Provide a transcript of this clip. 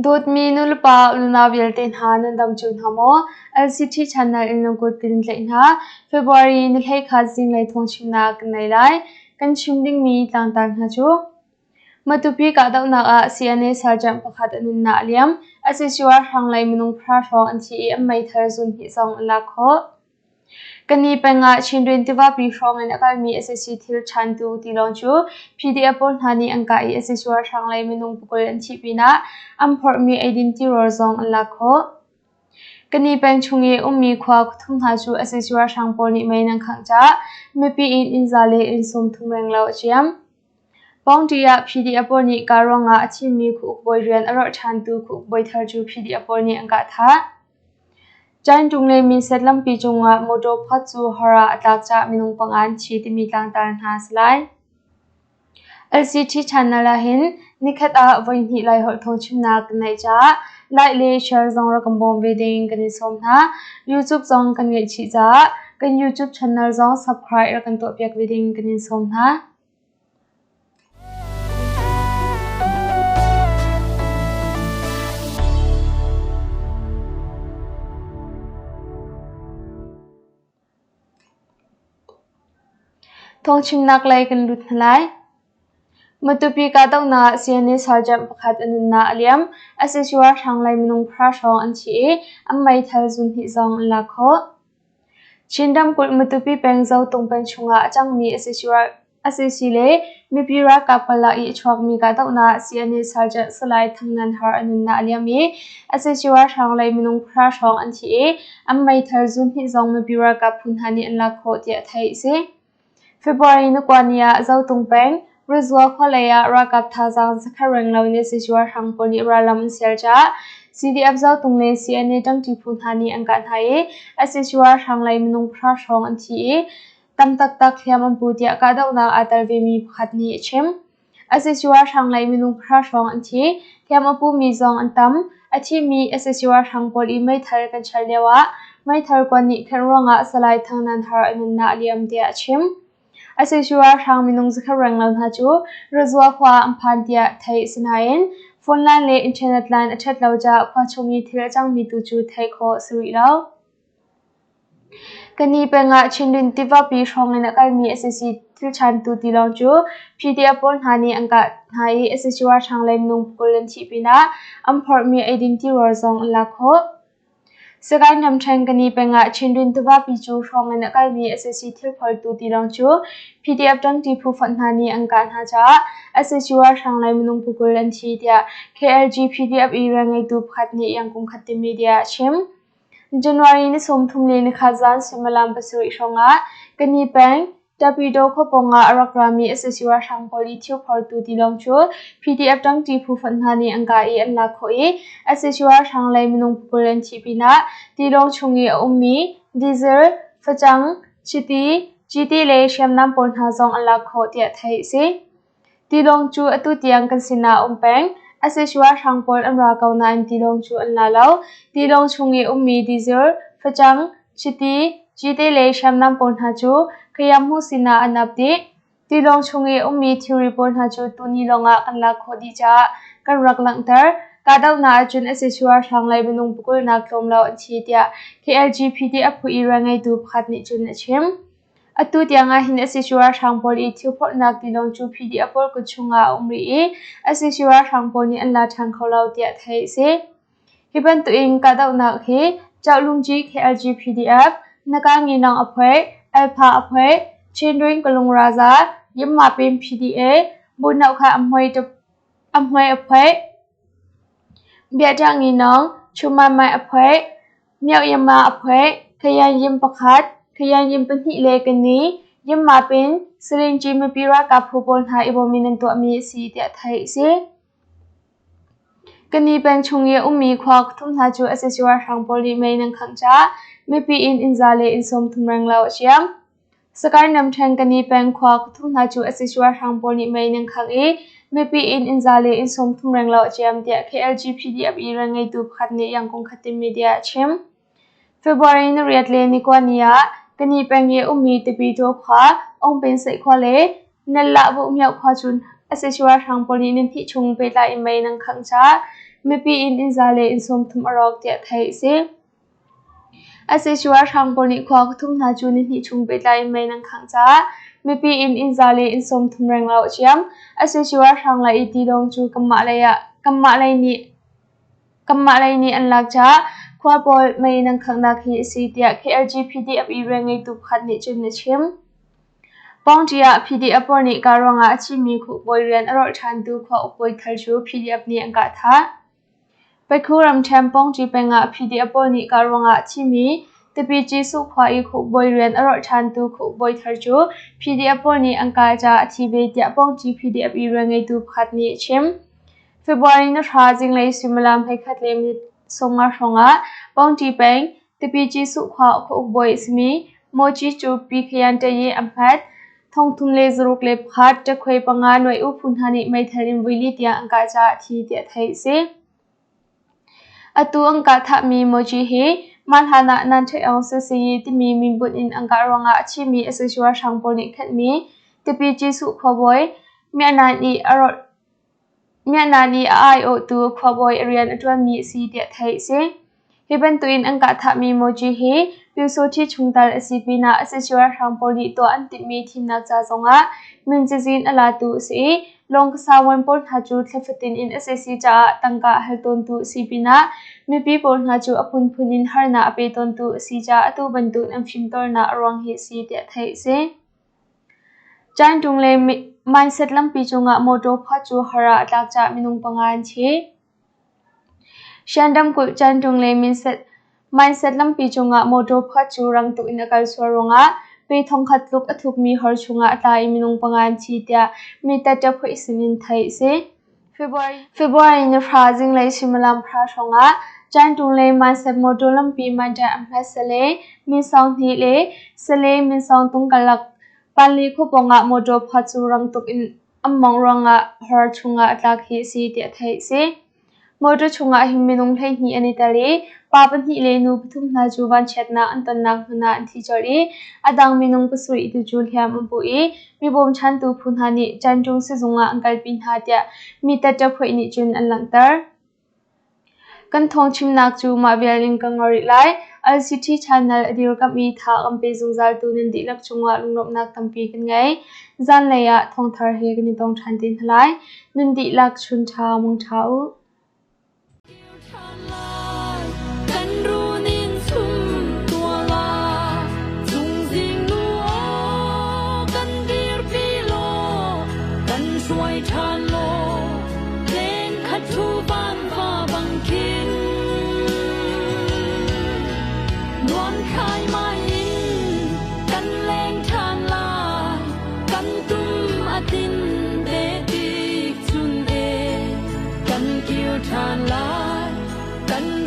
Dawtmi nulepa unau vialte hna nan dam cio hna maw? LCT channel in lungkut kan in tlaih hna. February ni 11 zinglei thawngchimnak kan nei lai. Kan chim dingmi tlangtar hna cu Matupi kahdohnak ah CNA sergeant pakhat a nunnak a liam. SAC hranglei minung pahra hrawng an thi i an meithal zun hnih zong an lak khawh. Kani peng ah Chinrin tivapi hrawng in a kalmi sac thil chantu tilawng cu PDF pawl hna nih an kah i sac ralhrang lei minung pakul an thih pinah an phorhmi eidin tirawl zong an lak khawh. Kani peng chung i ummi khua khuathum hna cu sac ralhrang pawl nih mei an khangh caah mipi inn inn za le inn 30 renglo a ciam. Pawngṭi ah PDF pawl nih kaa ruangah a thimmi khuauk bawi rian a rolh ṭhantu khuauk bawi thar cu PDF pawl nih an kah thah. Cainṭung le Minset lampi cungah mawṭaw pakhat cu hor ah a tlak caah minung panga an thi timi tlangtar hna a si lai. LCT channel ahhin nikhat ah voihnih Laiholh thawngchimnak kan neih caah like le share zong rak kan bawm ve ding kan in sawm hna. YouTube zong kan ngeih chih caah kan YouTube channel zong subscribe rak kan tuahpiak ve ding kan in sawm hna. Thawngchimnak lei kan lut hna lai. Matupi kahdohnak CNA sergeant pakhat a nunnak a liam. SAC ralhrang lei minung pahra hrawng an thi i an meithal zun hnih zong an lak khawh. Chin ramkulh Matupi peng Zotung peng chungah a cangmi sac le mipi ralkap karlak i a chuakmi kahdohnak CNA Sergeant Salai Thang Nan Har a nunnak a liam i sac ralhrang lei minung pahra hrawng an thi i an meithal zun hnih zong mipi ralkap phu hna nih an lak khawh tiah theih a si. February ni kua ni ah Zotung peng, Rizua khua lei ah ralkap thazaang zakhat renglo in sac ralhrang pawl nih rallam an sial caah CDF Zotung le CNA ṭangṭi phu hna nih an kah hna i sac ralhrang lei minung pahra hrawng an thi i tam taktak hliam an pu tiah kahdohnak aa tel vemi pakhat nih a chim. Sac ralhrang lei minung pahra hrawng an thi. Hliam a pumi zong an tam. A thimi sac ralhrang pawl i meithal kan chal lioah meithal kuan nih khenh ruangah Salai Thang Nan Har a nunnak a liam tiah a chim. Sac ralhrang minung zakhat renglo hna cu Razua khua ah an phan tiah theih a si nain phone line le internet line a ṭhat lo caah khua chung i thil a cangmi tu cu theih khawh a si rih lo. Kani peng ah Chinrin tivapi hrawng in a kalmi sac thilchantu tilawng cu PDF pawl hna nih an kah hna i sac ralhrang lei minung pakul an thih pinah an phorhmi eidin tirawl zong an lak khawh. Sagaing ramṭhen Kani peng ah Chinrin tivapi cu hrawng in a kalmi sac thilphortu tilawng cu PDF ṭangṭi phu fonh hna nih an kah hna caah sac ralhrang lei minung pakul an thi tiah KLG PDF i rianngeitu pakhat nih Yangkung Khatte Media ah a chim. January ni 31 zan suimilam 7 hrawngah Kani peng, Tapidaw khuapawng ah a rak rami sac ralhrang pawl i thilphortu tilawng cu PDF ṭangṭi phu fonh hna nih an kah i an lak khawh i sac ralhrang lei minung pakul an thih pinah tilawng chung i a ummi diesel, facang, chiti, cite le hriamnam pawl hna zong an lak khawh tiah theih a si. Tilawng cu atu tiang kan sinah a um peng. Sac ralhrang pawl an ra ko nain tilawng cu an la lo. Tilawng chung i ummi diesel, facang, chiti, cite le hriamnam pawl hna cu Kayamhu sinah an ap dih. Tilawng chung i ummi thilri pawl hna cu tuni lawngah kan lak khawh dih caah kan rak langhter. Kahdohnak ahcun sac ralhrang lei minung pakulnak tlawm lo an thi tiah KLGPD a phu i rianngeitu pakhat nih cun a chim. Atu tiang ahhin sac ralhrang pawl i thilphorhnak tilawng cu PDF pawl kut chungah a um rih i sac ralhrang pawl nih an la ṭhan kho lo tiah theih a si. Hi bantukin kahdohnak hi Cahlungci KLG PDF, Naga-Nginawng Aphuai, Alpha Aphuai, Chinrin Kalung-Raza, Yinmapin PDA, Bunohkha Amhmai Aphuai, Biaṭah-Nginawng, Chumamai Aphuai, Myohyama a phoih. Khayan pakhat, Khayan pahnih le kani, Yinmapin, Salingci mipi ralkap phu pawl hna i bawm in an tuahmi a si tiah theih a si. Kani peng chung i a ummi khua thum hna cu sac ralhrang pawl nih mei nan khangh caah mipi inn inn za le inn 30 renglo a ciam. Sagaing ramṭhen Kani peng khua khuathum hna cu sac ralhrang pawl nih mei an khangh i mipi inn inn za le inn 30 renglo a ciam tiah KLG PDF i rianngeitu pakhat nih Yangon Khatin Media ah a chim. February ni riat le ni kua ni ah Kani peng i a ummi Tipi-taw khua, Ongpin-seih khua le Nallah-Buhmioh khua cu sac ralhrang pawl nih nihnih chung pehtlai in mei an khangh caah mipi inn inn za le inn 30 a rawk tiah theih a si. Sac ralhrang pawl nih khua pathum hna cu nihnih chung pehtlai in mei an khangh caah mipi inn inn za le inn 30 renglo a ciam. Sac ralhrang lei i tilawng cu kanmah lei nih an lak caah khua pawl mei in an khanghnak hi a si tiah KLG PDF i rianngeitu pakhat nih cun a chim. Pawngṭi ah PDF pawl nih kah ruangah a thimi khuhbawi rian a rawlh ṭhantu khua ukbawi thar cu PDF nih an kah thah. Pakhu ramṭhen Pawngṭi peng ah PDF pawl nih kah ruangah a thimi Tipi Jesuh khua i khuhbawi rian a rawlh ṭhantu khuhbawi thar cu PDF pawl nih an kah caah a thi ve tiah Pawngṭi PDF i rianngeitu pakhat nih a chim. February ni hra zinglei suimilam 11 le minute 50 hrawngah Pawngṭi peng Tipi Jesuh khua khuauk bawi a simi Mochi cu Pi Khayan Taye a hmat. 3101 ṭakhuai panga nuai u phu hna nih meithal in voili tiang an kah caah a thi tiah theih a si. Atu an kah thahmi Mochi hi mah hlan ah Nan Ṭhek Aung San Suu Kyi timi minbunh in an kah ruangah a thimi sac ralhrang pawl nih khenhmi Tipi Jesuh khuabawi Myanmar nih a rawlh Myanmar nih a aiawhtu khuabawi a rian a ṭuanmi a si tiah theih a si. Hi bantukin an kah thahmi Moji hi Pyusawṭhi chungtel a si pinah sac ralhrang pawl nih tuah an timhmi thimnak ca zongah min cazin a latu a si i lawngkasa-vuan pawl hna cu thla fatin in sac caah tangka a hal tawntu a si pinah mipi pawl hna cu a phunphun in harnak a pe tawntu a si caah atu bantukin an fimtawlnak a ruang hi a si tiah theih a si. Caintung le Mindset lampi cungah mawṭaw phuat cu har ah a tlak caah minung panga an thi. Shan ramkulh Caintung le Mindset lampi cungah mawṭaw phuat cu rang tuk in a kal sual ruangah pe thongkhat tluk a thukmi hor chungah a tla i minung panga an thi tiah mi taṭaphuih sinin theih a si. February ni hra zinglei suimilam pahra hrawngah Caintung le Mindset mawṭaw lampi Mindset a hmet sale minsawng hnih le sale minsawng tung karlak Panli khua pawngah mawṭaw phuat cu rang tuk in an mawngh ruangah hor chungah a tlak hi a si tiah theih a si. Mawṭaw chungah hin minung 12 an i tel i pa pahnih le nu pathum hna cu vanchiatnak an tonnak hmun ah an thi colh i a dang minung pasarih tu cu hliam an pu i mi bawmchantu phu hna nih Cantung sizung ah an kalpi hna tiah mi taṭaphuih nih cun an langhter. Kan thawngchimnak cu mah vial in ka ngol rih lai. LCT channel a dirkamh i tha kan pe zungzaltu nan dihlak cungah lunglawmhnak tampi kan ngei. Zanlei ah thawngthar he kan i tong ṭhan te hna lai. Nan dihlak chun ṭha mung ṭha u. Kan runin chum tuala cungzing nu aw kan dirpi law kan hruai ṭhan law len khat thu van va bang khin nuam khai mai in kan leng ṭhan lai kan tum a tin te tik chun e kan kir ṭhan lai kan.